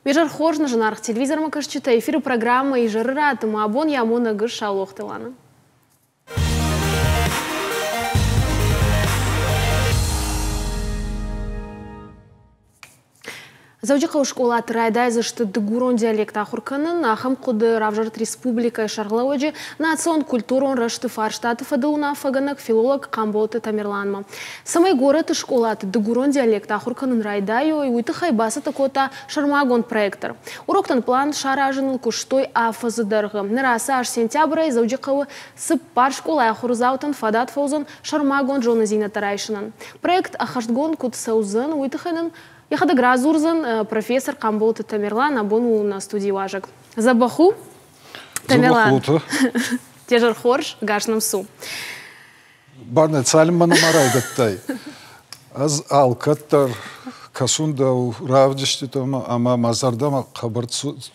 Уе зӕр хорз, нӕ зынаргъ телевизормӕ кӕсджытӕ, эфиры программӕ «Изӕры рад» ӕмӕ абон йӕ амонӕг Саулохты Лана. Дзӕуджыхъӕуы скъолаты райдайдзысты дыгурон диалект ахуыр кӕнын. Ахӕм хъуыды равзӕрд республикӕйы сӕргълӕууӕджы национ-культурон рӕзты фарстаты фӕдыл уынаффӕгӕнӕг филолог Хъамболты Тамерланмӕ. Цӕмӕй горӕты скъолаты дыгурон диалект ахуыр кӕнын райдайой, уый тыххӕй бацӕттӕ кодта сӕрмагонд проектор. Уроктӕн план саразыныл куыстой афӕдзы дӕргъы. Ныр ацы аз сентябрӕй Дзӕуджыхъӕуы цыппар скъолайы ахуырдзаутӕн фадат фӕуыдзӕн сӕрмагонд зонындзинӕдтӕ райсынӕн. Проект ӕххӕстгонд куыд цӕудзӕн, уый тыххӕй нын йӕхӕдӕг радзурдзӕн профессор Хъамболты Тамерлан, абон у нӕ студийы уазӕг. Дзӕбӕх у, Тамерлан. Де зӕр хорз, гас нӕм цу. Барнӕ, цалынмӕ нӕма райдыдтай, ӕз алкӕддӕр кӕсун дӕу равдиститӕмӕ ӕма мӕ зӕрдӕмӕ хъӕбӕр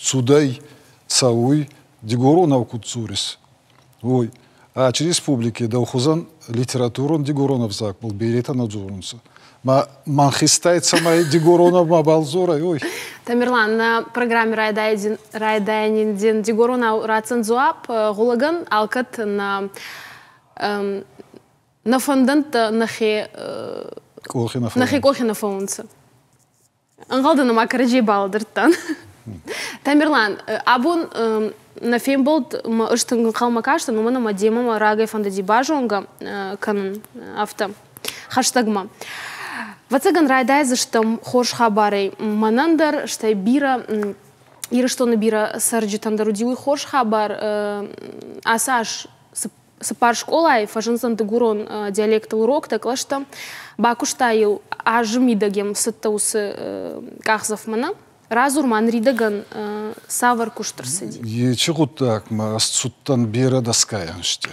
цудӕй цӕуй, дигоронау куд дзорис, уой. Ачи республики дӕу хузӕн литературон дигорон ӕвзагбӕл беретӕ нӕ дзорунцӕ. Ма мӕнхистай, цӕмӕй дигоронау мабал дзорай, уой. Тамерлан, нӕ программе райдайӕни дин дигоронау ратдзӕн дзуапп. Гъулӕгӕн алкӕд нӕ нӕ фӕндӕнттӕ нӕхе нӕхе къохи нӕ фӕуунцӕ. Ӕнхъӕлдӕн ӕма кӕрӕдзей балӕдӕрдтан. Тамерлан, абон нӕ фембӕлд мӕ ӕз тынг ӕнхъӕлмӕ кастӕн, уымӕн ӕмӕ демӕ мӕ рагӕй фӕндыди базонгӕ кӕнын афтӕ хӕстӕгмӕ. Ӕвӕццӕгӕн райдайдзыстӕм хорз хабарӕй мӕнӕн дӕр, стӕй бирӕ Ирыстоны бирӕ цӕрджытӕн дӕр уыди уый хорз хабар. Ацы аз цыппар скъолайы фӕзындзӕн дыгурон диалектыл уроктӕ, кълӕстӕ. Бакуыста йыл азы мидӕг йӕм цыдтӕ уыцы къахдзӕфмӕ нӕ. Радзур ма ныридӕгӕн цавӕр куыст ӕрцыди? Ечи гъуддагмӕ ӕз цудтӕн берӕ дӕсгай ӕнзти.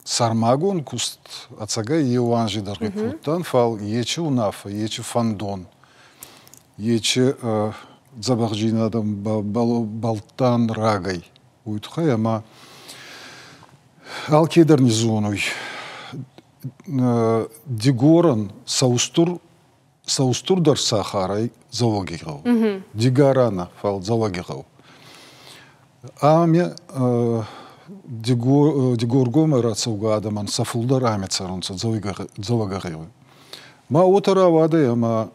Сӕрмагонд куст ӕцӕгӕй еу анзи дӕргъи кодтан, фал ечи унаффӕ, ечи фӕндон, ечи дзӕбӕхдзийнадӕ бӕлдтан рагӕй. Уой туххӕй ӕма алкедӕр не зонуй, Дигорӕн сӕ устур сӕ устурдӕр сахар ӕй Дзӕуӕгигъӕу. Дигара нӕ, фал Дзӕуӕгигъӕу. Ами Дигоргомӕй рацӕугӕ адӕмӕн сӕ фулдӕр ами цӕрунцӕ Дзӕуӕгигъӕуи. Ма уотӕ рауадӕй, ӕма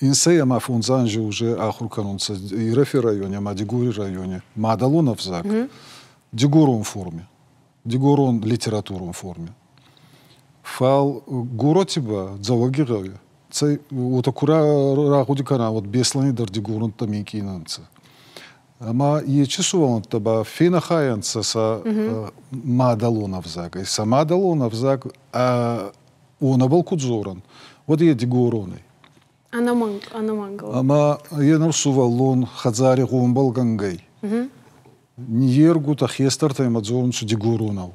инсӕй ӕма фондз анзи уже ахур кӕнунцӕ Ирӕфи райони ӕма Дигори райони мадӕлон ӕвзаг дигорон форми. Дигорон литературон форми. Фал гороти ба Дзӕуӕгигъӕуи цӕй уотӕ ку рагъуди кӕна, уӕд Беслӕни дӕр дигоронттӕ минкъий нӕ нцӕ. Ӕма ечи сувӕллӕнттӕ ба фенӕхайӕнцӕ сӕ мадӕлон ӕвзагӕй. Сӕ мадӕлон ӕвзаг уонӕбӕл ку дзорӕн, уӕд е дигорон ӕй. Ӕнӕмӕнг, ӕнӕмӕнг. Ӕма е нур сувӕллон хӕдзари гъомбӕлгӕнгӕй ниййергутӕ хестӕртӕ имӕ дзорунцӕ дигоронау.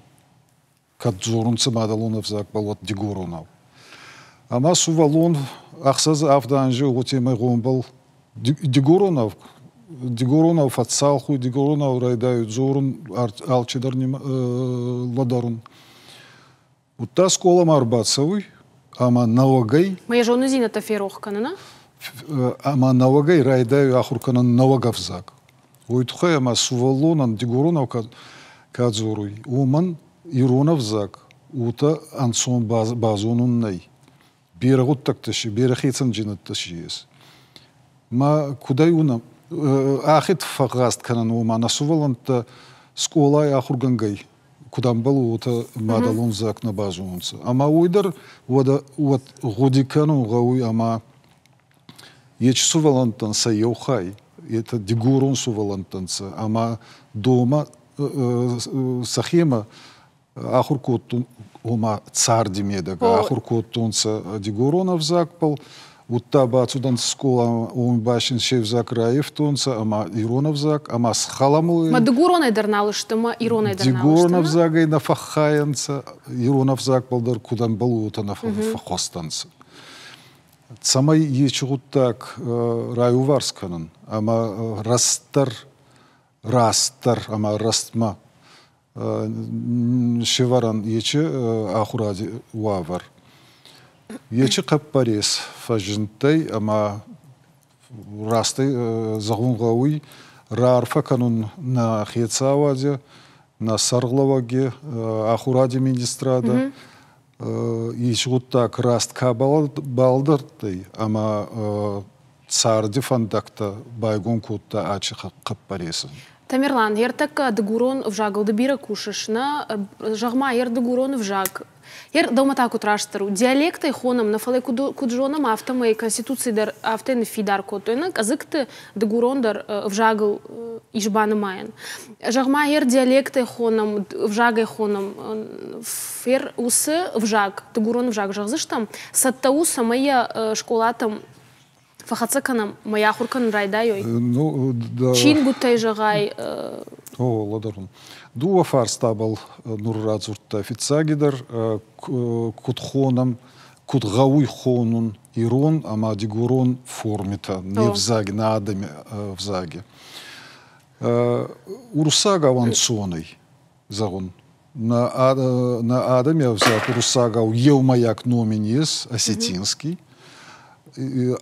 Кӕд дзорунцӕ мадӕлон ӕвзагбӕл, уӕд дигоронау. Ӕма сувӕллон ӕхсӕз-авд анзи уотемӕй гъомбӕл дигоронау дигоронау фӕццалх уй, дигоронау райдайуй дзорун, алчидӕр лӕдӕрун. Удта скъоламӕ ӕрбацӕуй ӕма нӕуӕгӕй Ма йӕ зонындзинӕдтӕ ферох кӕнына? Ӕма нӕуӕгӕй райдайуй ахур кӕнун нӕуӕг ӕвзаг. Уой туххӕй ӕма сувӕллонӕн дигоронау ка дзоруй, уомӕн ирон ӕвзаг уотӕ ӕнцон базонун нӕй. Берӕ гъуддӕгтӕ си, берӕ хецӕндзийнӕдтӕ си ес. Ма кудӕй унӕ, ӕхе фӕгъгъаст кӕнӕн уома нӕ сувӕллӕнттӕ скъолай ахургӕнгӕй куд ӕмбӕлуй, уотӕ мадӕлон ӕвзаг нӕ базонунцӕ. Ӕма уой дӕр уӕд, уӕд гъуди кӕнун гъӕуй ӕма ечи сувӕллӕнттӕн сӕ еу хай, етӕ дигорон сувӕллӕнттӕ нцӕ ӕма дома сӕхемӕ ахур кодтон, ома царди медӕгӕ ахур кодтонцӕ дигорон ӕвзагбӕл, удта бацудӕнцӕ скъоламӕ, уоми ба син се взаг раййивтонцӕ ӕма ирон ӕвзаг ӕма схаламуй. Ма дигоронӕй дӕр нал сты, ма иронӕй дӕр нал сты. Дигорон ӕвзагӕй нӕ фӕххайӕнцӕ, ирон ӕвзагбӕл дӕр куд ӕмбӕлуй, уотӕ нӕ фӕххуӕстӕнцӕ. Цӕмӕй ечи гъуддаг райуварс кӕнун ӕма растдӕр, растдӕр ӕма рӕстмӕ се вӕрӕн ечи ахуради уавӕр. Ечи хъӕппӕрес фӕззиндтӕй ӕма растӕй зӕгъун гъӕуй, раарфӕ кӕнун нӕ хецауади, нӕ сӕргълӕууӕги, ахуради министрадӕ ис гъуддаг раст ка балдӕрдтӕй ӕма царди фӕндӕгтӕ байгон кодта ачи хъӕппӕресӕн. Тамерлан, ӕртӕккӕ дыгурон ӕвзагыл ды бирӕ кусыс, нӕ? Зӕгъ-ма, ер дыгурон ӕвзаг Ер дӕумӕ та куыд растдӕр у? Диалектӕй хонӕм, нӕ фӕлӕ куыд зонӕм, афтӕмӕй Конституци дӕр афтӕ ныффидар кодтой, нӕ къӕдзыгты дыгурон дӕр ӕвзагыл ис банымайӕн. Зӕгъ-ма, ер диалектӕй хонӕм, ӕвзагӕй хонӕм, фер уыцы ӕвзаг, дыгурон ӕвзаг зӕгъдзыстӕм, цӕттӕ у, цӕмӕй йӕ скъолатӕм фӕхӕццӕ кӕнӕм, мӕ ахуыр кӕнын райдайой? Ну, да. Чингуытӕй зӕгъай. О, лӕдӕрун. Дууӕ фарстабӕл нур радзурдта. Фиццагидӕр куд хонӕм, куд гъӕуй хонун ирон ӕма дигорон формитӕ не взаги, нӕ адӕми ӕвзаги. Уруссагау ӕнцон ӕй, зӕгъун. Нӕ адӕми ӕвзаг уруссагау еумӕйаг ном ин ес, осетинский.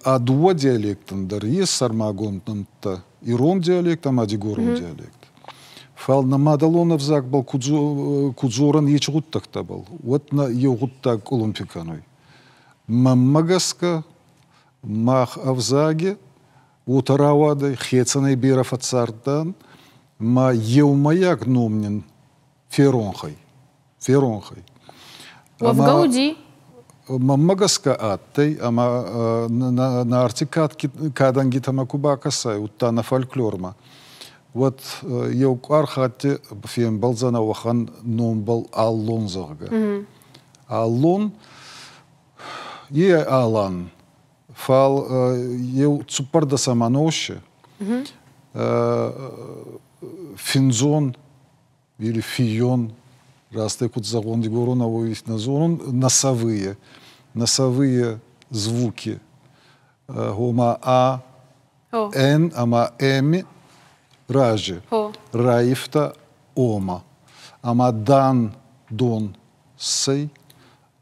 А дууӕ диалектӕн дӕр ес сӕрмагонд нӕмттӕ: ирон диалект ӕма дигорон диалект. Фал нӕ мадӕлон ӕвзагбӕл ку дзорӕн ечи гъуддӕгтӕбӕл, уӕд нӕ еу гъуддаг къулумпи кӕнуй. Мӕнмӕ гӕсгӕ, мах ӕвзаги уотӕ рауадӕй, хецӕнӕй берӕ фӕццардан, ма еумӕйаг ном нин феронх ӕй. Феронх ӕй. Уӕвгӕ уыди? Мӕнмӕ гӕсгӕ адтӕй, ӕма Нарти кадӕнгитӕмӕ ку бакӕсай, удта нӕ фольклормӕ, уӕд еу къуар хатти фембӕлдзӕнӕ уӕхӕн номбӕл Аллон, зӕгъгӕ. Аллон е алан, фал еу цуппӕрдӕсӕм ӕноси финдзон или фийон, растӕй куд зӕгъон, дигоронау нӕ зонун, носовые, носовые звуки, гъома А, Н ӕма М рази раивта ома. Ӕма дан дон ссӕй,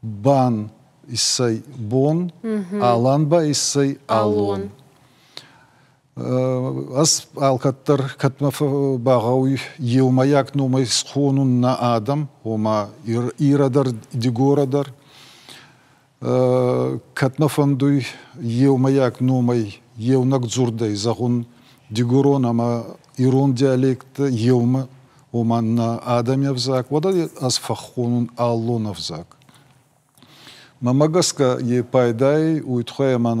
бан иссӕй бон, алан ба иссӕй аллон. Ӕз алкӕддӕр кӕдмӕ багъӕуй еумӕйаг номӕй схонун нӕ адӕм, ома Ирӕ дӕр, Дигорӕ дӕр. Кӕд мӕ фӕндуй еумӕйаг номӕй еунӕг дзурдӕй зӕгъун дигорон ӕма ирон диалект еумӕ, ома нӕ адӕми ӕвзаг, уӕд ӕз фӕххонун аллон ӕвзаг. Мӕмӕ гӕсгӕ е пайдай уой туххӕй ӕма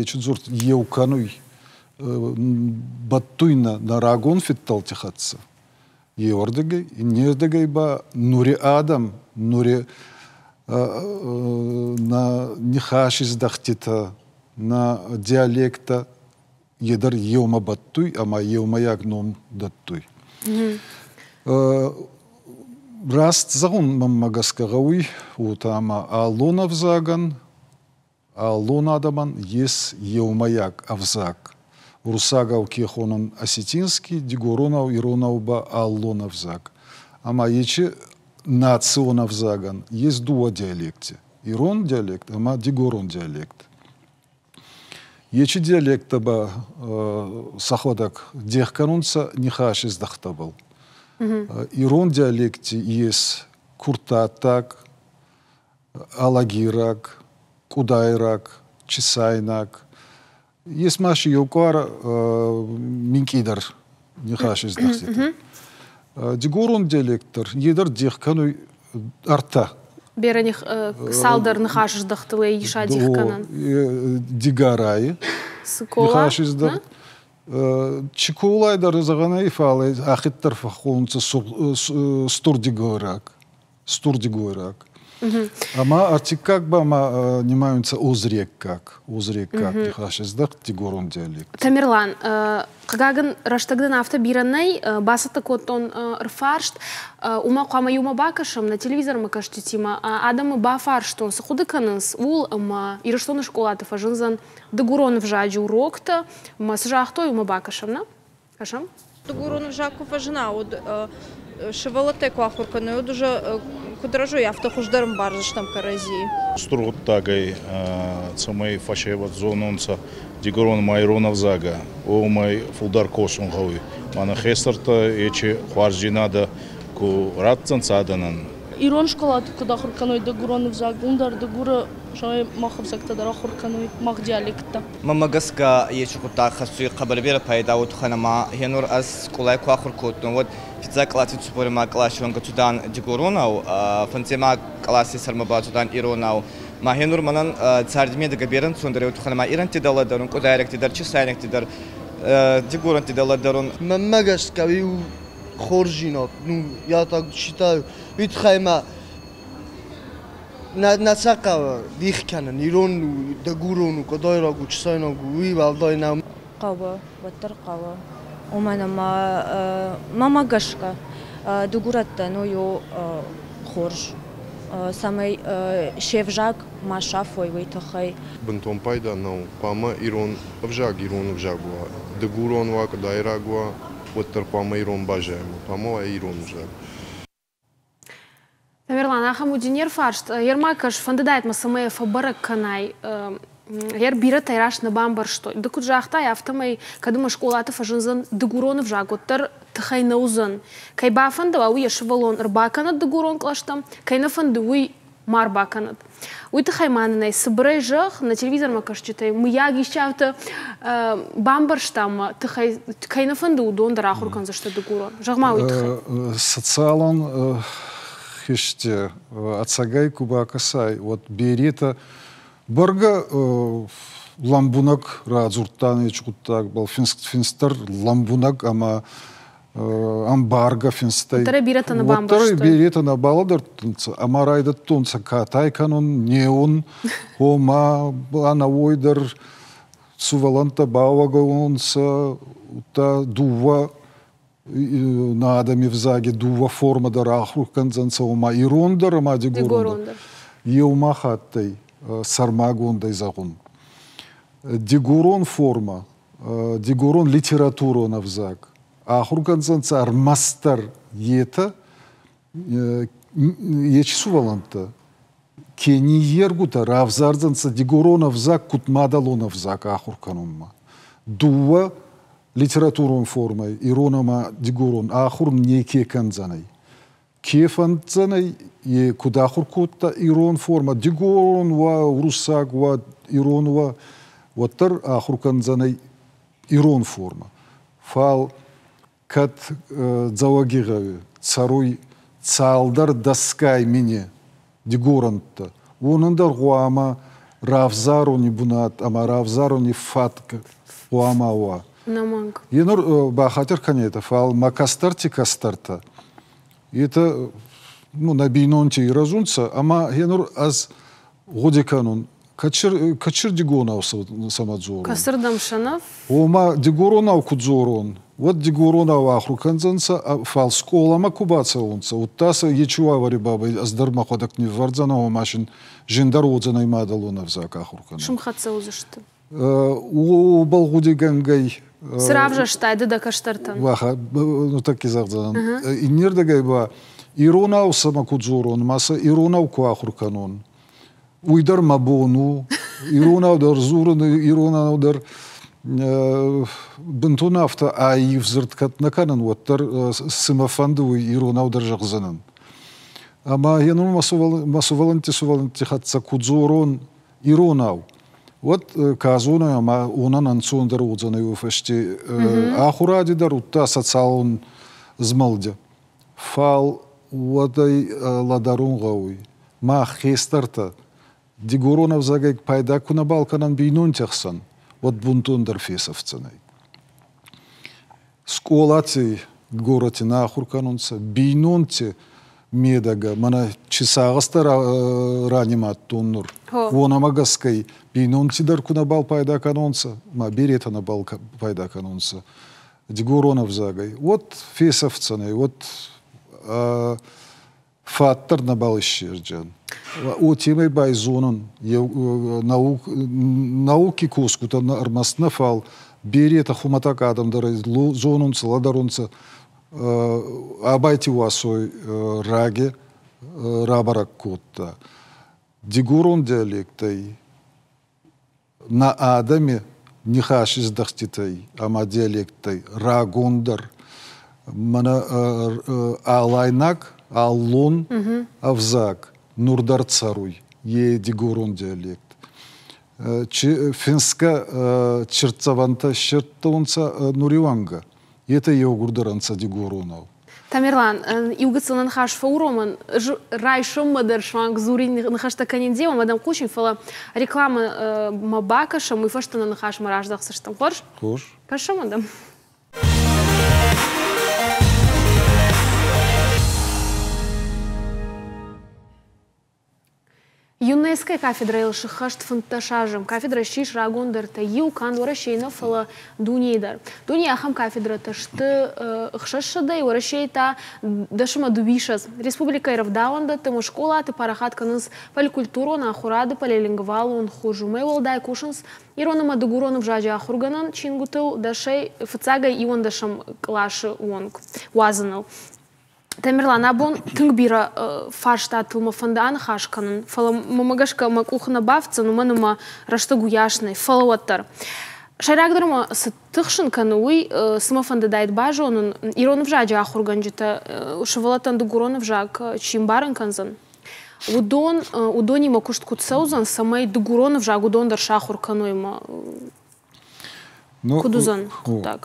ечи дзурд еу кӕнуй, бӕттуй нӕ нӕ рагон фидтӕлти хӕццӕ. Еуӕрдӕгӕй, иннердӕгӕй ба нури адӕм, нури нӕ нихасиздӕхтитӕ, нӕ диалекттӕ е дӕр еумӕ бӕттуй ӕма еумӕйаг ном дӕттуй. Раст зӕгъун мӕнмӕ гӕсгӕ гъӕуй, уотӕ ӕма аллон ӕвзагӕн, аллон адӕмӕн ес еумӕйаг ӕвзаг. Уруссагау ке хонӕн осетинский, дигоронау, иронау ба аллон ӕвзаг. Ӕма ечи национ ӕвзагӕн ес дууӕ диалекти: ирон диалект ӕма дигорон диалект. Ечи диалекттӕ ба сӕхуӕдӕг дех кӕнунцӕ нихасиздӕхтӕбӕл. Ирон диалекти ес куртаттаг, алагираг, къудайраг, чесайнаг. Ес ма си еу къуар минкъийдӕр нихасиздӕхтитӕ. Дигорон диалект дӕр е дӕр дех кӕнуй ӕртӕ. Берӕ цалдӕр ныхасыздӕхтыл ӕй ис адих кӕнӕн. Дигарайы ныхасыздӕхт. Чиколай дӕр зӕгъӕн ӕй, фал ахиддӕр фӕххонунцӕ стурдигойраг. Стурдигойраг. Ӕма ӕртиккаг ба ма нимайунцӕ озреккаг, озреккаг ныхасыздӕхт дигорон диалект. Тамерлан, хъыгагӕн, рӕстӕг дын афтӕ бирӕ нӕй, бацӕттӕ кодтон ӕрфарст. Уымӕ хъуамӕ иумӕ бакӕсӕм нӕ телевизормӕ кӕсджытимӕ. Адӕмы бафарстон, цы хъуыды кӕнынц, ууыл ӕмӕ Ирыстоны скъолаты фӕзындзӕн дыгурон ӕвзаджы уроктӕ. Ӕмӕ цы загътой, уымӕ бакӕсӕм, нӕ? Кӕсӕм? Дыгурон ӕвзаг куы фӕзына, уӕд сывӕллӕттӕ куы ахуыр кӕной, уӕд уже Куыд рӕзой, афтӕ хуыздӕр ӕмбардзыстӕм кӕрӕдзийы. Стур гъуддаг ӕй, цӕмӕй фӕсевӕд зононцӕ дигорон ӕма ирон ӕвзагӕ, уомӕй фулдӕр косун гъӕуй. Мӕнӕ хестӕртӕ ечи хуарздзийнадӕ ку ратдзӕнцӕ адӕнӕн. Ирон скъолаты куыд ахуыр кӕной дыгурон ӕвзаг, уым дӕр дыгуры мах ӕвзӕгтӕ дӕр ахуыр кӕной, мах диалекттӕ. Мӕнмӕ гӕсгӕ, еци гъуддаг хӕссуй хъӕбӕр берӕ пайда туххӕн ӕма гьенур ӕз скъолай ку ахур кодтон, уӕд фиццаг къласи цуппӕрӕмаг къласи уӕнгӕ цудан дигоронау, фӕндзӕмаг къласи сӕрмӕ бацудан иронау. Ма гьенур мӕнӕн царди медӕгӕ берӕ ӕнцондӕр еу туххӕн ӕма ирӕнтти дӕр лӕдӕрун, къудайрӕгти дӕр, чесайнӕгти дӕр, дигорӕнтти дӕр лӕдӕрун. Мӕнмӕ гӕсгӕ, уый хорздзинад, ну, я так считаю. Уый тыххӕй ма нӕ сӕ хъӕуы дих кӕнын, ирон у, дыгурон у, къуыдайраг у, чысайнаг у, уый уӕлдай нӕу. Хъӕуы, уӕддӕр хъӕуы. Уымӕн ӕмӕ мӕмӕ гӕсгӕ дыгурӕттӕн уый у хорз, цӕмӕй се взаг ма сафой, уый тыххӕй. Бынтон пайда нӕу. Хъуамӕ ирон ӕвзаг ирон ӕвзаг уа, дыгурон уа, къуыдайраг уа, уӕддӕр хъуамӕ ирон баззайа, хъуамӕ уа ирон ӕвзаг. Тамерлан, ахӕм уыди не рфарст. Ермак, ӕз фӕндыдаид мӕ, цӕмӕй фӕбӕрӕг кӕнай, Гъер бирӕтӕ раст нӕ бамбӕрстой. Ды куыд загътай, афтӕмӕй кӕд ӕмӕ скъолаты фӕзындзӕн дыгурон ӕвзаг, уӕддӕр тыхӕй нӕ уыдзӕн. Кӕй бафӕнды, уый йӕ сывӕллон ӕрбакӕнӕд дыгурон кълӕстӕм, кӕй нӕ фӕнды, уый ма рбакӕнӕд. Уый тыххӕй ма нын ӕй цыбырӕй зӕгъ, нӕ телевизормӕ кӕсджытӕй, мыййаг исчи афтӕ бамбӕрста ӕмӕ тыхӕй кӕй нӕ фӕнды, уыдон дӕр ахуыр кӕндзысты дыгурон. Зӕгъ-ма уый тыххӕй. Социалон хизтӕ ӕцӕгӕй ку бакӕсай, уӕд беретӕ бӕргӕ лӕмбунӕг радзурдтан еци гъуддагбӕл, финст дӕр лӕмбунӕг ӕма ӕмбаргӕ финстӕй. Уӕддӕр беретӕ нӕ бамбӕрстой. Беретӕ нӕ балӕдӕрдтонцӕ ӕма райдӕдтонцӕ катай кӕнун, неун, гъома, ӕнӕуой дӕр сувӕллӕнттӕ бауӕгӕ удта дууӕ нӕ адӕми взаги дууӕ формӕ дӕр ахур кӕндзӕнцӕ, ома ирон дӕр ӕма дигорон дӕр. Еума хаттӕй сӕрмагондӕй зӕгъун. Дигорон формӕ, дигорон литературон ӕвзаг ахур кӕндзӕнцӕ ӕрмӕстдӕр етӕ, ечи сувӕллӕнттӕ, ке ниййергутӕ равзардзӕнцӕ дигорон ӕвзаг куд мадӕлон ӕвзаг ахур кӕнунмӕ. Дууӕ литературон формӕй, ирон ӕма дигорон, ахур неке кӕндзӕнӕй. Ке фӕнддзӕнӕй, е куд ахур кодта ирон формӕ, дигорон уа, уруссаг уа, ирон уа, уӕддӕр ахур кӕндзӕнӕй ирон формӕ. Фал кӕд Дзӕуӕгигъӕуи цӕруй цалдӕр дӕсгай мини дигорӕнттӕ, уонӕн дӕр гъуама равзаруни бунат ӕма равзаруни фӕтк хъуама уа. Ӕнӕмӕнг. Е нур бахатир кӕнетӕ, фал мӕ кӕстӕрти кӕстӕртӕ, етӕ ну, нӕ бийнонти ирӕзунцӕ, ӕма гьенур ӕз гъуди кӕнун, кӕцирдигонау сӕмӕ дзорун. Кӕцирдӕм сӕ нӕ? Ома дигоронау ку дзорон, уӕд дигоронау ахур кӕндзӕнцӕ, фал скъоламӕ ку бацӕуонцӕ, удта сӕ ечи уавӕри бабӕй ӕз дӕр мӕхуӕдӕг ниввӕрдзӕнӕн, ома син зиндӕр уодзӕнӕй мадӕлон ӕвзаг ахур кӕнун. Сымхӕццӕ уыдзысты. Уобӕл гъудигӕнгӕй Цы равзӕрстай ды дӕ кӕстӕртӕн? Ну так и зӕгъдзӕнӕн. Иннердӕгӕй ба иронау сӕмӕ ку дзорон, ма сӕ иронау ку ахур кӕнон, уый дӕр мӕ бон у. Иронау дӕр дзурын, иронау дӕр бынтон афтӕ аив дзырд кӕд нӕ кӕнын, уӕддӕр цы мӕ фӕнды, уый иронау дӕр зӕгъдзӕнӕн. Ӕма енун мӕ сувӕллӕнтти хӕццӕ ку дзорон иронау, уӕд ка зоны, ӕма уонӕн ӕнцондӕр уодзӕнӕй уой фӕсте ахуради дӕр, удта социалон змӕлди. Фал уӕдӕй лӕдӕрун гъӕуй, мах хестӕртӕ дигорон ӕвзагӕй пайда ку нӕбал кӕнӕн бийнонти ӕхсӕн, уӕд бунтондӕр фесӕфдзӕнӕй. Скъолати горӕти нӕ ахур кӕнунцӕ, бийнонти медӕгӕ, мӕнӕ чи сагъӕстӕ ранимадтон нур, уонӕмӕ гӕсгӕй бийнонти дӕр ку нӕбал пайда кӕнонцӕ, ма беретӕ нӕбал пайда кӕнонцӕ дигорон ӕвзагӕй, уӕд фесӕфдзӕнӕй, уӕд фӕд дӕр нӕбал иссердзӕн. Уотемӕй байзонун науки косгутӕ ӕрмӕст нӕ, фал беретӕ хумӕтӕг адӕм дӕр зонунцӕ, лӕдӕрунцӕ Абайти Уасой раги рабӕрӕг кодта. Дигорон диалектӕй нӕ адӕми нихасиздӕхтитӕй ӕма диалекттӕй рагондӕр мӕнӕ алайнаг, аллон ӕвзаг нур дӕр цӕруй, е дигорон диалект. Финсгӕ чиртдзӕвӕнтӕ ссердтонцӕ нуриуӕнгӕ, етӕ еугурдӕр ӕнцӕ дигоронау. Тамерлан, иугыццыл ныхас фӕуромӕн, райсоммӕ дӕр суанг дзурин ныхӕстӕ кӕнин деуӕм, адӕм хъусин, фӕлӕ рекламӕмӕ бакӕсӕм, уый фӕстӕ нӕ ныхасмӕ раздӕхдзыстӕм. Хорз? Хорз. Кӕсӕм адӕм. ЮНЕСКО-йы кафедрӕйыл сыххӕст 15 азы. Кафедрӕ ссис рагондӕртӕй иу канд Уӕрӕсейы нӕ, фӕлӕ дунейы дӕр. Дунейы ахӕм кафедрӕтӕ сты 600-ӕй, Уӕрӕсейы та 10 ӕмӕ 22. Республикӕйы рӕвдауӕндӕтты ӕмӕ скъолаты парахат кӕнынц поликультурон ахуырады полилингвалон хуыз. Уымӕй уӕлдай кусынц ирон ӕмӕ дыгурон ӕвзаджы ахуыргӕнӕн чингуытыл дӕсӕй фыццагӕй иуӕндӕсӕм къласы онг уадзыныл. Тамерлан, абон тынг бирӕ фарстатыл мӕ фӕнды аныхас кӕнын, фӕлӕ мӕмӕ гӕсгӕ мӕ къухы нӕ бафтдзӕн, уымӕн ӕмӕ рӕстӕг уыйас нӕй, фӕлӕ уӕддӕр. Сӕйрагдӕр мӕ цы тыхсын кӕны, уый, цы мӕ фӕндыдаид базонын, ирон ӕвзаджы ахуыргӕнджытӕ сывӕллӕттӕн дыгурон ӕвзаг чи ӕмбарын кӕндзӕн, уыдон, уыдонимӕ куыст куыд цӕудзӕн, цӕмӕй дыгурон ӕвзаг уыдон дӕр сахуыр кӕной ӕмӕ куыд уыдзӕн хъуыддаг?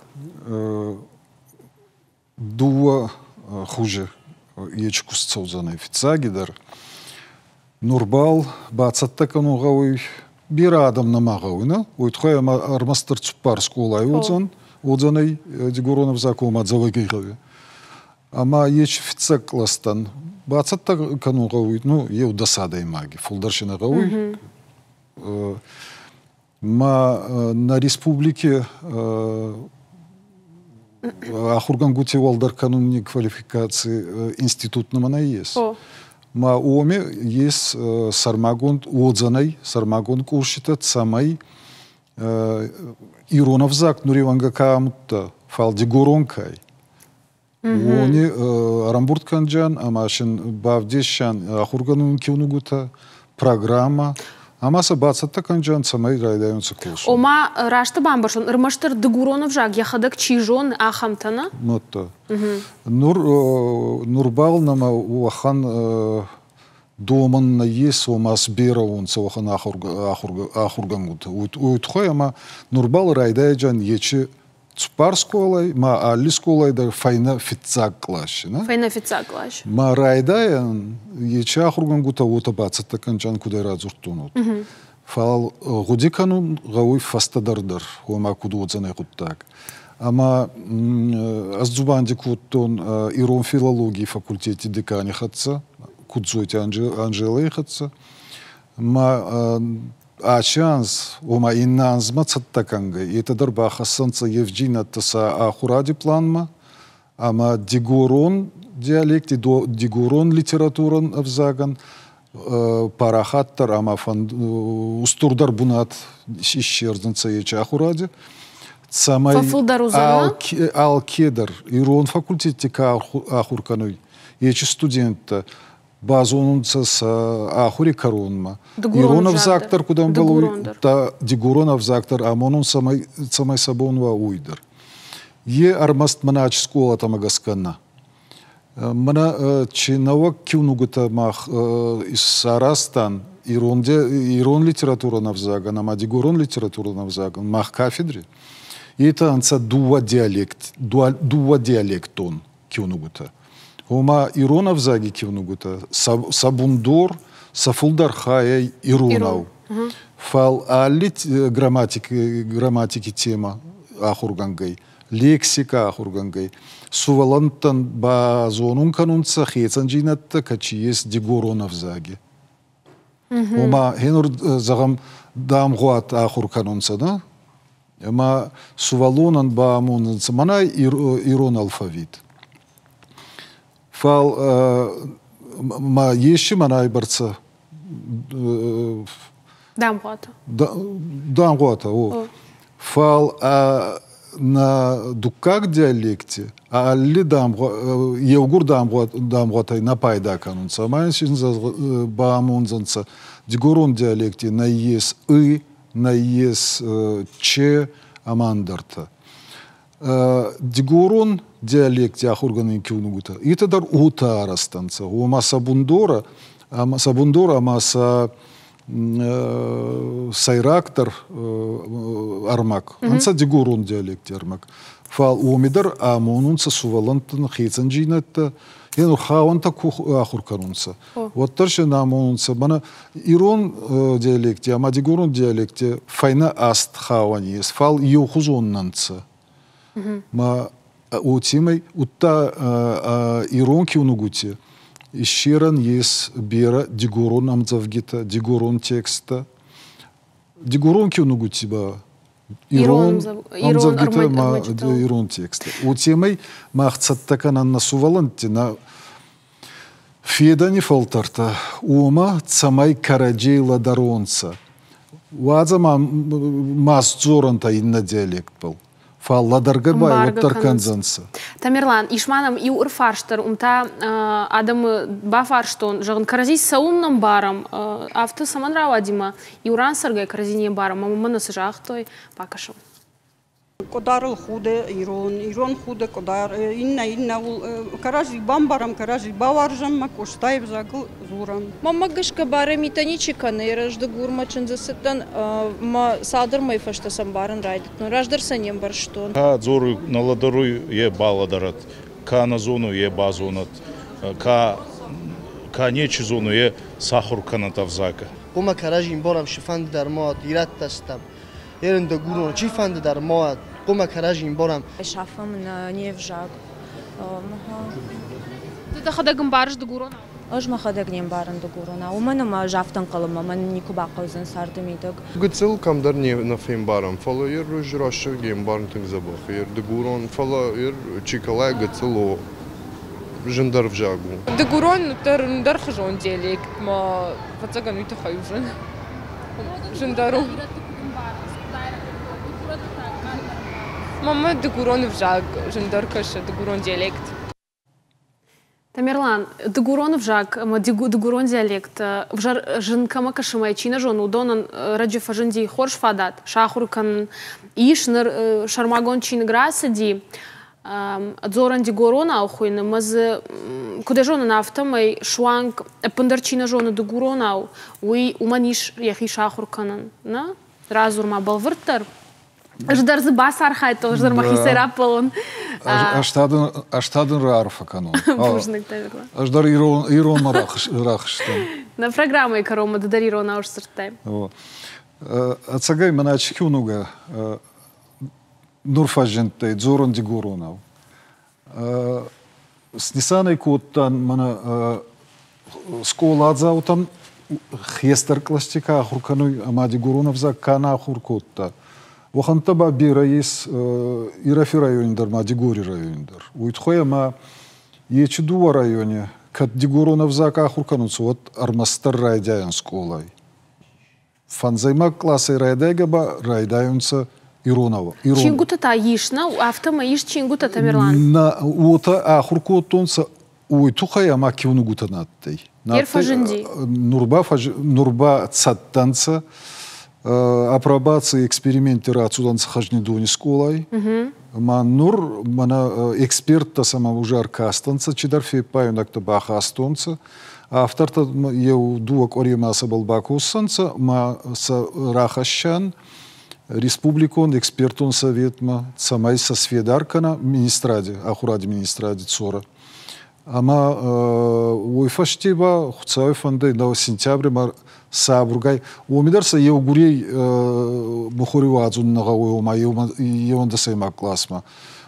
Дууӕ хузи ечи куст цӕудзӕнӕй. Фиццагидӕр, нурбал бацӕттӕ кӕнун гъӕуй, берӕ адӕм нӕма гъӕуй, нӕ? Уой туххӕй ӕма ӕрмӕстдӕр цуппар скъолай уодзӕн, уодзӕнӕй дигорон ӕвзаг ома Дзӕуӕгигъӕуи. Ӕма ечи фиццаг кълӕстӕн бацӕттӕ кӕнун гъӕуй, ну, еу дӕс адӕймаги, фулдӕр си нӕ гъӕуй. Ма нӕ республики ахургӕнгути уӕлдӕр кӕнуни квалификаци институт нӕмӕ нӕййес. Ма уоми ес сӕрмагонд уодзӕнӕй сӕрмагонд курситӕ, цӕмӕй ирон ӕвзаг нуриуӕнгӕ ка амудта, фал дигорон ка ӕй, Уони ӕрӕмбурд кӕнджан ӕма син бавдесӕн ахургӕнӕн киунугутӕ, программӕ ӕма сӕ бацӕттӕ кӕнджан, цӕмӕй райдайонцӕ косун. Ома, раст бамбӕрстон, ӕрмӕстдӕр дыгурон ӕвзаг йӕхӕдӕг чи зоны, ахӕмтӕ, нӕ? Нотта. Нур, нурбал нӕмӕ уӕхӕн домӕн нӕййес, ома сберӕ унцӕ уӕхӕн ахургӕнгутӕ. Уой туххӕй ӕма нурбал райдайӕджан ечи цуппар скъолай, ма алли скъолай дӕр фӕйнӕ фиццаг къласи. Не? Фӕйнӕ фиццаг къласи. Ма райдайӕн ечи ахургӕнгутӕ уотӕ бацӕттӕ кӕнджан, кудӕй радзурдтон, уотӕ. Фал гъуди кӕнун гъӕуй фӕстӕдӕр дӕр, уома куд уодзӕнӕй гъуддаг. Ӕма ӕз дзубанди кодтон ирон филологий факультети декани хӕццӕ, Кудзойти Анжелӕй хӕццӕ. Ма Аци анз, ома иннӕ анзмӕ цӕттӕ кӕнгӕй, етӕ дӕр бахӕссӕнцӕ евджийнӕдтӕ сӕ ахуради планмӕ ӕма дигорон диалекти, дигорон литературон ӕвзагӕн парахатдӕр ӕма устурдӕр бунат иссердзӕнцӕ ечи ахуради, цӕмӕй алкедӕр ирон факультетти ка ахур кӕнуй, ечи студенттӕ базонунцӕ сӕ ахури кӕронмӕ. Ирон ӕвзаг дӕр куд ӕмбӕлуй, дигорон ӕвзаг дӕр амонун, цӕмӕй сӕ бон уа, уой дӕр. Е ӕрмӕст мӕнӕ скъолатӕмӕ гӕсгӕ нӕ. Мӕнӕ чи нӕуӕг киунугутӕ мах исаразтан ирон, ирон литературон ӕвзагӕн ӕма дигорон литературон ӕвзагӕн мах кафедри, етӕ ӕнцӕ дууӕ диалект, дууӕ диалектон киунугутӕ. Ома ирон ӕвзаги киунугутӕ сӕ бундор, сӕ фулдӕр хайӕй иронау. Фал алли грамматики тема ахургӕнгӕй, лексика ахургӕнгӕй, сувӕллӕнттӕн базонун кӕнунцӕ хецӕндзийнӕдтӕ, кӕци ес дигорон ӕвзаги. Ома, хенур, зӕгъӕм, дамгъуат ахур кӕнунцӕ, нӕ? Ӕма сувӕллонӕн баамонунцӕ мӕнӕ ирон алфавит. Фал ма ести мӕнӕй бӕрцӕ Дамгъуатӕ. Дамгъуатӕ, о. Фал Нӕ дуккаг диалекти алли дамгъа, еугур дамгъуатӕй нӕ пайда кӕнунцӕ. Ӕма син баамондзӕнцӕ, дигорон диалекти нӕййес ы, нӕййес че ӕма ӕндӕртӕ. Дигорон диалекти ахургӕнӕн киунугутӕ, етӕ дӕр уотӕ арӕзт ӕнцӕ. Уома сӕ бундорӕ ӕма сӕ бундор ӕма сӕ сӕйрагдӕр ӕрмӕг ӕнцӕ дигорон диалекти ӕрмӕг. Фал уоми дӕр амонунцӕ сувӕллӕнттӕн хецӕндзийнӕдтӕ, е нур хауӕнтӕ ку ахур кӕнунцӕ, уӕддӕр се амонунцӕ. Мӕнӕ ирон диалекти ӕма дигорон диалекти фӕйнӕ аст хауӕни ес, фал еухузон нӕ нцӕ. Ма уотемӕй удта ирон киунугути иссерӕн ес берӕ дигорон ӕмдзӕвгитӕ, дигорон тексттӕ. Дигорон киунугути ба ирон ӕмдзӕвгитӕ ма ирон тексттӕ. Уотемӕй мах цӕттӕ кӕнӕн нӕ сувӕллӕнтти, нӕ федӕни фӕлтӕртӕ уомӕ, цӕмӕй кӕрӕдзей лӕдӕронцӕ. Уадзӕ ма ма сдзорӕнтӕ иннӕ диалектбӕл. Фал лӕдӕргӕ ба уӕддӕр кӕндзӕнцӕ. Тамерлан, ис ма нӕм иу ӕрфарст дӕр, уым та адӕмы бафарстон, зӕгъын, кӕрӕдзи цӕуылнӕ ӕмбарӕм, афтӕ цӕмӕн рауади ма иу ран цӕргӕ кӕрӕдзи не мбарӕм, ӕмӕ мӕнӕ цы загътой, бакӕсӕм. Къуыдарыл худы ирон, ирон худы къуыдар, иннӕ иннӕуыл кӕрӕдзи бамбарӕм, кӕрӕдзи бауарзӕм, мӕ Къостайы взагыл дзурӕм. Мӕнмӕ гӕсгӕ барӕ митӕ ничи кӕны, Дыгурмӕ чындзы цыдтӕн, мӕ цалдӕр мӕйы фӕстӕ сӕ ӕмбарын райдыдтон. Раздӕр сӕ не мбӕрстон. Ка дзоруй, нӕ лӕдӕруй, е балӕдӕрӕд, ка нӕ зонуй, е базонӕд, ка ка нечи зонуй, е сахур кӕнӕд ӕвзаг. Хъуамӕ кӕрӕдзи ӕмбарӕм, цыфӕнды дӕр ма уӕд, ирӕттӕ стӕм, ерындӕгурон, чифӕнды дӕр ма уӕд, хъуамӕ кӕрӕдзи ӕмбарӕм. Сафӕм не взаг. Ды дӕхӕдӕг ӕмбарыс дыгуронау? Ӕз мӕхӕдӕг не мбарын дыгуронау, уымӕн ӕмӕ ӕз афтӕ ӕнхъӕлын, мӕ мӕн никуы бахъӕудзӕн царды мидӕг. Гыццыл кӕмдӕр не нӕ фембарӕм, фӕлӕ йе ррӕзы рӕстӕг йе мбарын тынг дзӕбӕх. Йе дыгурон, фӕлӕ йе Чиколайы гыццыл у зындӕр ӕвзаг у. Дыгурон дӕр ӕндӕрхуызон диалект, ма ӕвӕццӕгӕн уый тыххӕй у зын. Зындӕр у. Мӕнмӕ дыгурон ӕвзаг зындӕр кӕсы, дыгурон диалект. Тамерлан, дыгурон ӕвзаг ӕмӕ дыгурон диалект ӕвзӕр зын кӕмӕ кӕсы ӕмӕ чи нӕ зоны, уыдонӕн раджы фӕзынди хорз фадат сахуыр кӕнын. Ис ныр сӕрмагонд чиныг рацыди, дзорӕн дигоронау хуыйны, ӕмӕ дзы, куыд ӕй зонын, афтӕмӕй суанг ӕппындӕр чи нӕ зоны дыгуронау, уый уымӕн ис йӕхи сахуыр кӕнын. Нӕ? Радзур ма бӕлвырддӕр. Ӕз дӕр дзы бацархайдтон, ӕз дӕр мӕхицӕй раппӕлон. Ӕз та дын раарфӕ кӕнон. Бузныг, Тамерлан. Ӕз дӕр иронмӕ рахызтӕн. Нӕ программӕйы кӕронмӕ ды дӕр иронау сдзырдтай. Ӕцӕгӕй мӕнӕ чи киунугӕ нур фӕззиндтӕй дзорун дигоронау. Снисанӕй кодтан мӕнӕ скъоладзаутӕн хестӕр кълӕсти ка ахур кӕнуй ӕма дигорон ӕвзаг ка нӕ ахур кодта, уӕхӕнттӕ ба берӕ ес Ирӕфи райони дӕр ма Дигори райони дӕр. Уой туххӕй ӕма ечи дууӕ райони кӕд дигорон ӕвзаг ахур кӕнунцӕ, уӕд ӕрмӕстдӕр райдайӕн скъолай. Фӕндзӕймаг къласӕй райдайгӕ ба райдайунцӕ иронау. Ирон. Чингутӕ та ис, нӕ? Афтӕмӕй ис чингутӕ, Тамерлан? Нӕ, уотӕ ахур кодтонцӕ уой туххӕй ӕма киунугутӕ нӕ адтӕй. Ер фӕзынди? Нур ба цӕттӕ нцӕ. Апробаций экспериментти рацудӕнцӕ Хӕзнидони скъолай. Ма нур мӕнӕ эксперттӕ сӕмӕ уже ӕркастӕнцӕ, чидӕр феппайуйнӕгтӕ бахастонцӕ. Автортӕ еу дууӕ къуӕремӕ сӕбӕл бакоссӕнцӕ ма сӕ рахӕссӕн республикон экспертон советмӕ, цӕмӕй сӕ сфедар кӕна министради, ахуради министради цорӕ. Ӕма уой фӕсте ба Хуцауи фӕндӕй нӕ сентябри ма сабургай уоми дӕр сӕ еугурей мухури уадзун нӕ гъӕуй, ома еуӕндӕсӕймаг къласмӕ.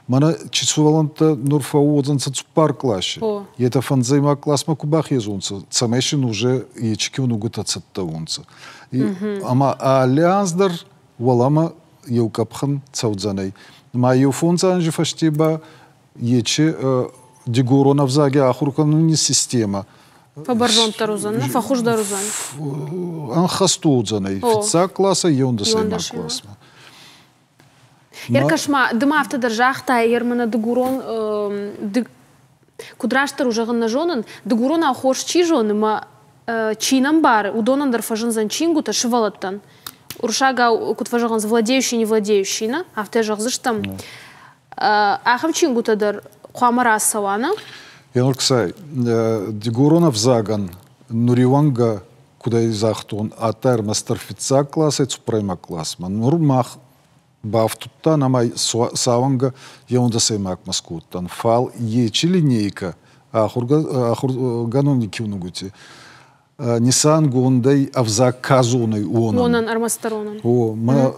Мӕнӕ чи сувӕллӕнттӕ нур фӕууодзӕнцӕ цуппар къласи. Етӕ фӕндзӕймаг къласмӕ ку бахезунцӕ, цӕмӕй син уже ечи киунугутӕ цӕттӕ уонцӕ. Ӕма алли анз дӕр уӕлӕмӕ еу къӕпхӕн цӕудзӕнӕй. Ма еу фондз анзи фӕсте ба ечи дигорон ӕвзаги ахур кӕнуни системӕ Фӕбӕрзонддӕр уыдзӕн, фӕхуыздӕр уыдзӕн. Ӕнхӕст уодзӕнӕй фиццаг классӕй еундӕсӕймаг классмӕ. Ӕркӕс-ма, ды ма афтӕ дӕр загътай, ӕрмӕнӕ дыгурон куыд растдӕр у зӕгъын нӕ зонын, дыгуронау хорз чи зоны мӕ чи нӕ мбары, уыдонӕн дӕр фӕзындзӕн чингуытӕ сывӕллӕттӕн. Уырыссагау куыд фӕзӕгъынц, владеющий не владеющий, нӕ? Афтӕ зӕгъдзыстӕм. Ахӕм чингуытӕ дӕр хъуамӕ рацӕуа, нӕ? Енорксай, дигорон ӕвзагӕн нуриуӕнгӕ куд ӕй загътон, адтӕй ӕрмӕстдӕр фиццаг классӕй цуппӕрӕймаг классмӕ. Нур мах бафтудтан ӕма сауӕнгӕ еундӕсӕймагмӕ скодтан, фал ечи линейкӕ ахургӕнуни киунугути нисангондӕй ӕвзаг ка зонуй, уонӕн. Уонӕн, ӕрмӕстдӕр уонӕн. О, ма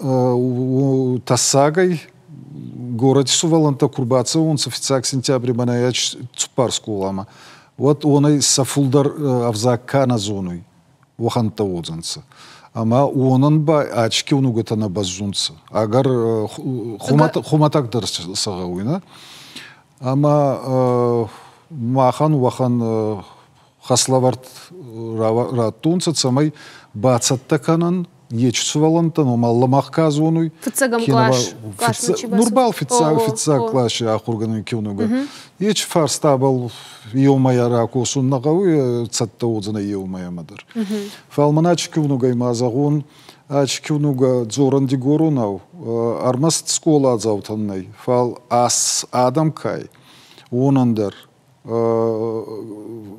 тӕссагӕй горӕти сувӕллӕнттӕ ку рбацӕуонцӕ фиццаг сентябри мӕнӕ цуппар скъоламӕ, уӕд уонӕй сӕ фулдӕр ӕвзаг ка нӕ зонуй, уӕхӕнттӕ уодзӕнцӕ. Ӕма уонӕн ба ачки киунугутӕ нӕ бӕззунцӕ. Ӕгӕр хумӕтӕгдӕр сӕ гъӕуй, нӕ? Ӕма махӕн уӕхӕн хӕслӕвӕрд раттунцӕ, цӕмӕй бацӕттӕ кӕнӕн ечи сувӕллӕнттӕн, ома лӕмӕгъ ка зонуй. Фиццагӕм класс. Нур бал фиццаг фиццаг класси ахургӕнӕн киунугӕ. Ечи фарстабӕл еумӕйӕ ракосун нӕ гъӕуй, цӕттӕ уодзӕнӕй еумӕйӕмӕ дӕр. Фал мӕн ачи киунугӕй ма зӕгъун, ачи киунугӕ дзорӕн дигоронау ӕрмӕст скъоладзаутӕн нӕй, фал ас адӕм кай, уонӕн дӕр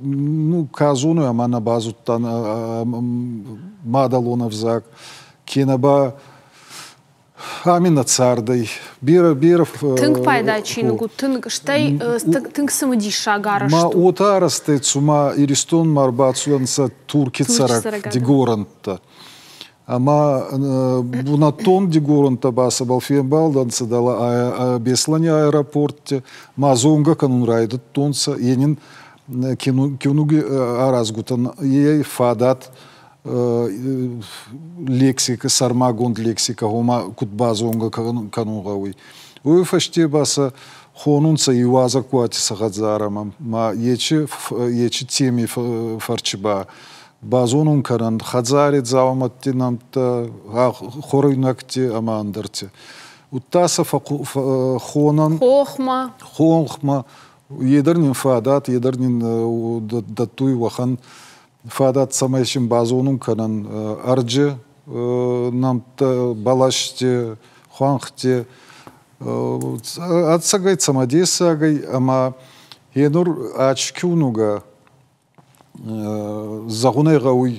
ну, ка зонуй ӕма нӕ базудтан мадӕлон ӕвзаг, кенӕ ба ами нӕ цардӕй берӕ берӕ Тынг пайда чиныг у, тынг, стӕй тынг цымыдисаг арӕзт Ма уотӕ арӕзтӕй, цума Иристонмӕ ӕрбацудӕнцӕ Турки цӕрӕг дигорӕнттӕ. Ӕма бунӕттон дигоронтӕ ба сӕбӕл фембалдӕнцӕ дӕлӕ Беслӕни аэропортти, ма зонгӕ кӕнун райдӕдтонцӕ. Е нин киунуги аразгутӕн е фадат лексика, сӕрмагонд лексикӕ, гъома куд базонгӕ кӕнун гъӕуй. Уой фӕсте ба сӕ хонунцӕ иуазӕгуати сӕ хӕдзарӕмӕ, ма ечи теми фӕрчи ба базонун кӕнӕн хӕдзари дзаумӕтти нӕмттӕ, хуӕруйнӕгти ӕма ӕндӕрти. Удта сӕ хонӕн Хохмӕ. Хонхмӕ. Е дӕр нин фадат, е дӕр нин дӕттуй уӕхӕн фадат, цӕмӕй син базонун кӕнӕн ӕрджи нӕмттӕ, бӕлӕсти, хуӕнхти. Ӕцӕгӕй цӕмӕдесагӕй ӕма е нур ачи киунугӕ зӕгъунӕй гъӕуй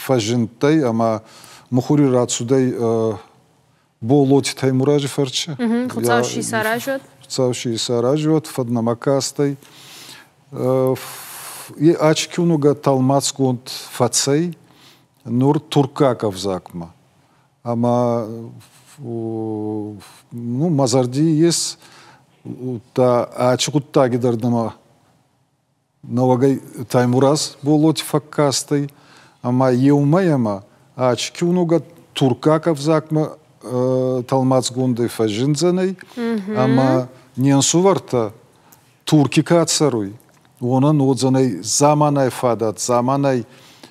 фӕззиндтӕй ӕма мухури рацудӕй Боллоти Таймурази фӕрчи. Хуцау си исаразуӕд. Хуцау си исаразуӕд, фӕднӕмӕ кастӕй. Ачи киунугӕ тӕлмацгонд фӕцӕй нур турккаг ӕвзагмӕ. Ӕма ну, мӕ зӕрди ес, удта ачи гъуддаги дӕр нӕмӕ Нӕуӕгӕй Таймураз Боллоти фӕккастӕй ӕма еумӕйӕмӕ ачи киунугӕ турккаг ӕвзагмӕ тӕлмацгондӕй фӕззиндзӕнӕй ӕма не нсувӕртӕ Турки ка цӕруй, уонӕн уодзӕнӕй заманай фадат, заманай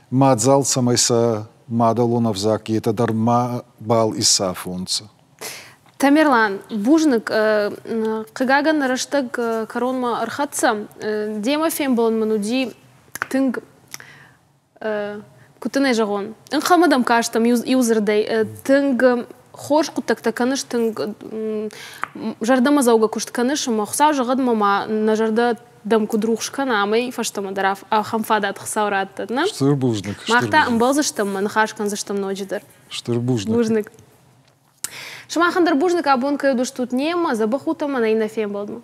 мадзал, цӕмӕй сӕ мадӕлон ӕвзаг етӕ дӕр мабал исафонцӕ. Тамерлан, бузныг. Хъыгагӕн, рӕстӕг кӕронмӕ ӕрхӕццӕ. Демӕ фембӕлын мын уыди тынг, куыд дын ӕй зӕгъон, ӕнхъӕлмӕ дӕм кастӕм иу дзырдӕй. Тынг хорз хъуыддӕгтӕ кӕныс, тынг зӕрдӕмӕдзӕугӕ куыст кӕныс, ӕмӕ Хуыцау зӕгъӕд, ӕмӕ ма нӕ зӕрдӕ дӕм куыд рухс кӕна, амӕй фӕстӕмӕ дӕр ахӕм фадат Хуыцау раттӕд, нӕ? Стыр бузныг. Мах та ӕмбӕлдзыстӕм, мӕ ныхас кӕндзыстӕм ноджыдӕр. Стыр бузныг. Бузныг. Сымахӕн дӕр бузныг, абон кӕй уыдыстут немӕ, дзӕбӕх ут ӕмӕ нӕ иннӕ фембӕлдмӕ.